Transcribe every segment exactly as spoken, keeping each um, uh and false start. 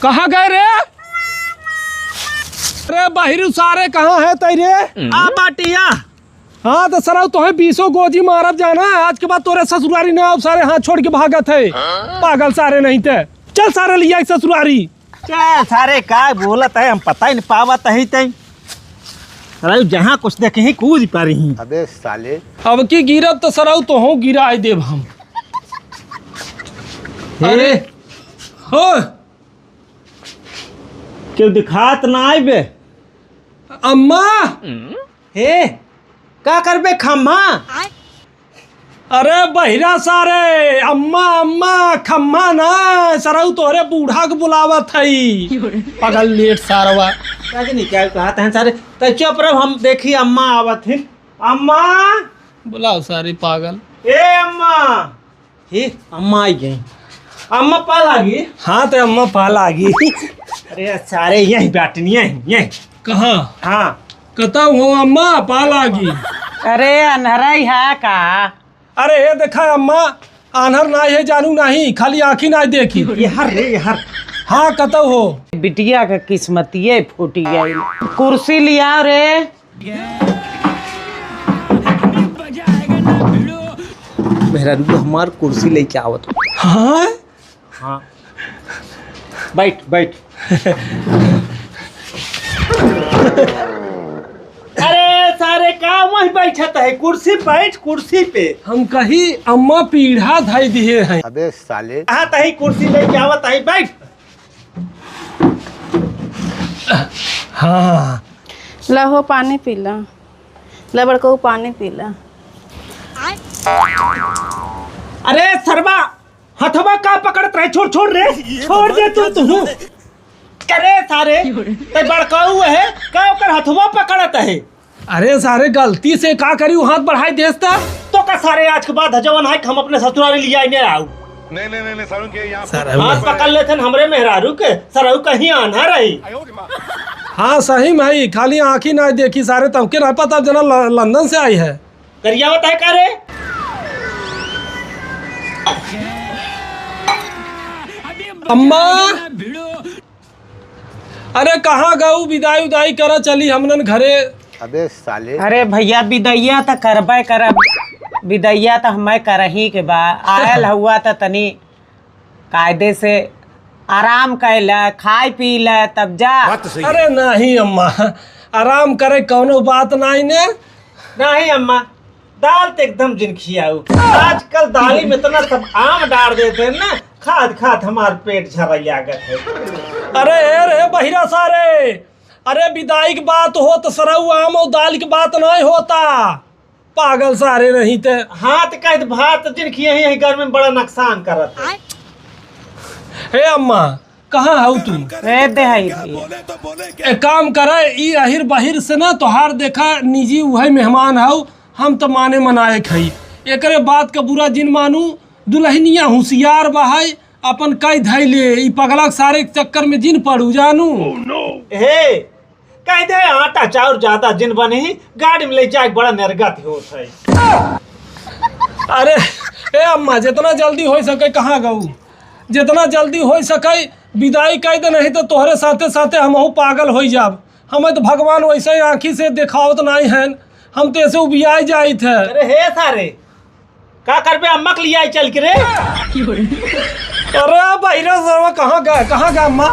कहाँ गए रे? अरे बहिरू सारे, कहाँ है तै रे? आ बाटिया। हाँ, तो सरऊ तोहे बीसों गोजी मारब जाना, आज के बाद तोरे ससुरारी ना आउब सारे, हाथ छोड़ के भागत है। पागल सारे नहीं ते। चल सारे, लिया ससुरारी। चल सारे, का बोलत है, हम पता ही नहीं पावत है तै। सरऊ जहाँ कुछ देखे ही कूद पा रही। अबे साले। अब की गिरब तो सरऊ तोहू गिराई देब हम। हे। अरे, हो। केहू दिखात ना आइबे। अम्मा। हे, का करबे खम्मा? अरे बहिरा सारे, अम्मा, अम्मा, खम्मा ना, सरऊ तोहरे बूढ़ा के बुलावत हई। पगल लेट सारवा। का जानी का कहत हैं सारे, तै चुप रह, हम देखी अम्मा आवत हैं। अम्मा। बुलाओ सारे पागल। ए अम्मा। हे, अम्मा आई गई। अम्मा पा लागी? हाँ, तो अम्मा पा लागी। अरे सारे, यही बैठनी है, यही। कहाँ? हाँ। कतौ हो अम्मा, पा लागी। अरे, अन्हरा ही है का? अरे, ये देखा अम्मा, आन्हर नाहीं है, जानू नाहीं, खाली आँखी नाहीं देखी। ये हर रे, ये हर। हाँ, कतौ हो? बिटिया का किस्मतिये फूटी गई। कुर्सी लिया रे। मेहरारू हमार कुर्सी लेके आवत हो। हाँ? हाँ। बैठ, बैठ। अरे सारे, का वहीं बैठत है? कुर्सी बैठ, कुर्सी पे। हम कही अम्मा पीढ़ा धई दिए हैं। अबे साले। हाँ, तही कुर्सी लेके आवत है, बैठ। हाँ। ला हो, पानी पी ला। ला बड़कऊ, पानी पी ला। अरे सरवा, हथवा का पकड़त रहे? छोड़, छोड़ रे, छोड़ दे तू, तू। अरे सारे, ते बड़कऊ है, का ओकर हथवा पकड़त है? अरे सारे, गलती से का करी, हाथ बढ़ाई देस त। तो का सारे, आज के बाद जवन है, हम अपने ससुराल लिया ही नहीं आऊ। नहीं, नहीं, नहीं, नहीं, सारुण के यहाँ पे सरऊ हाथ पकड़ लेते हैं हमरे मेहरारू के, सरऊ कहीं आना रही। हाँ, सही में है, खाली आँखी ना देखी सारे, तबके ना पता जना ल-, लंदन से आई है। करिया होता है का रे? अम्मा, अरे कहाँ गऊ? विदाई उदाई करा, चली हमनन घरे। अबे साले। अरे भैया, विदैया त करबे करब, विदैया त हमें करही के बा। आयल हुआ त तनी कायदे से आराम कैला, खाई पी ले, तब जा। बात तो सही है। अरे नहीं अम्मा, आराम करे कौनो बात नहीं ने। नहीं अम्मा, दाल तो एकदम जिन खियाऊ। आजकल दाली में इतना सब आम डाल देते हैं ना, खात खात हमार पेट झरा लागत है। अरे ए रे बहिरा सारे, अरे विदाई की बात हो तो सरऊ आम और दाल की बात नहीं होता, पागल सारे नहीं ते। हाँ तो कह दे, भात जिन खिया ही यही गर्मी में बड़ा नुकसान करत है। हे अम्मा, कहाँ हऊ तू? ए, दे हई भैया। एक काम करे, ई अहिर बहिर से ना तोहार देखा निजी उहै मेहमान हऊ, हम त माने मनाए खई। एकरे बात का बुरा जिन मानू, दुलहिनिया हुसियार बा है, अपन कई धई ले, ई पगला सारे के चक्कर में जिन पड़ू जानू। हे, कह दे आटा चाउर ज्यादा जिन बनी, गाड़ी में ले जाए बड़ा निर्गत होत है। अरे, ए अम्मा, जितना जल्दी होइ सके, कहाँ गऊ? जितना जल्दी होइ सके, विदाई कह दे, नहीं तो तोहरे साथे साथे हमहू पागल होइ जाब। हमें तो भगवान वैसे ही आँखी से देखावत नहीं हैं, हम तो ऐसे उबियाई जाइत है। अरे हे सारे, का करबे अम्मा के लिया चल के रे? अरे भाई रे सरवा, कहाँ गए, कहाँ गए अम्मा?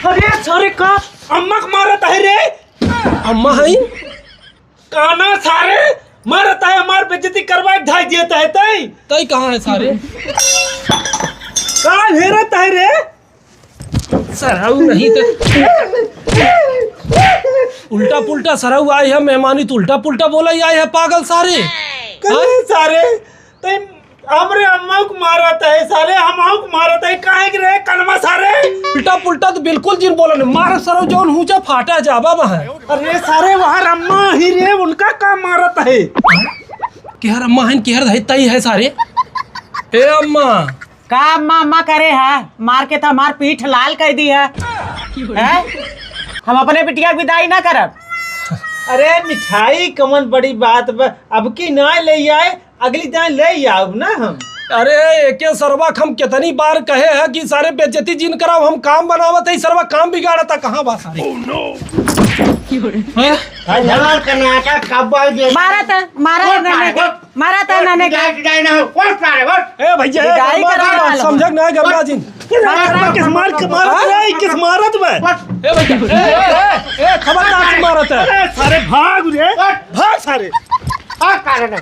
अरे सारे, का अम्मा के मारत है रे? अम्मा है? काना सारे, मारत है, हमार बेइज्जती करवाए धाई देत है तई। तई कहाँ है सारे? का हेरत है रे? सरऊ नहीं तो उल्टा पुल्टा सरऊ आए है, मेहमानी तो उल्टा पुल्टा बोला ही आए है, पागल सारे। कहे हाँ? सारे, ते हमरे अम्मा को मारत है सारे, हम को मारत है, काहे के रे कनमा सारे? उल्टा पुल्टा तो बिल्कुल जिन बोलन, मार सरऊ जौन हुचा फाटा जाबा वहाँ। अरे सारे, वहाँ अम्मा ही रे, उनका का मारत है? केहर अम्मा है, केहर है, तई है सारे। ए अम्मा, का अम्मा अम्मा करे है? मार के तो हमार पीठ लाल कर दी है। हैं? हम अपने बिटिया की विदाई ना करब। अरे मिठाई कमन बड़ी बात बा, अब की ना ले आए, अगली दाईं ले ही आउब ना हम। अरे, एके सरवा क हम केतनी बार कहे ह कि सारे बेइज्जती जिन कराओ, हम काम बनावत है, सरवा काम बिगाड़त है, कहाँ बा सारे? हैं? हजार कर्नाटक कब्बल जे मारत है, मारत है उठ नन्हे के, सारे, उठ। मारत है नन्हे के। पिटाई, पिटाई ना हो, उठ सारे, उठ। ए भैया, ए, पिटाई गरमा करवा जिन, लो। समझक ना है, गरमा जिन। मारत है, किस मार के मारत है, किस मारत बे? उठ। ए भैया, ए, ए, ए, ए, खबरदार से मारत है। अरे सारे भाग रे, उठ। भाग सारे। उठ सारे ना।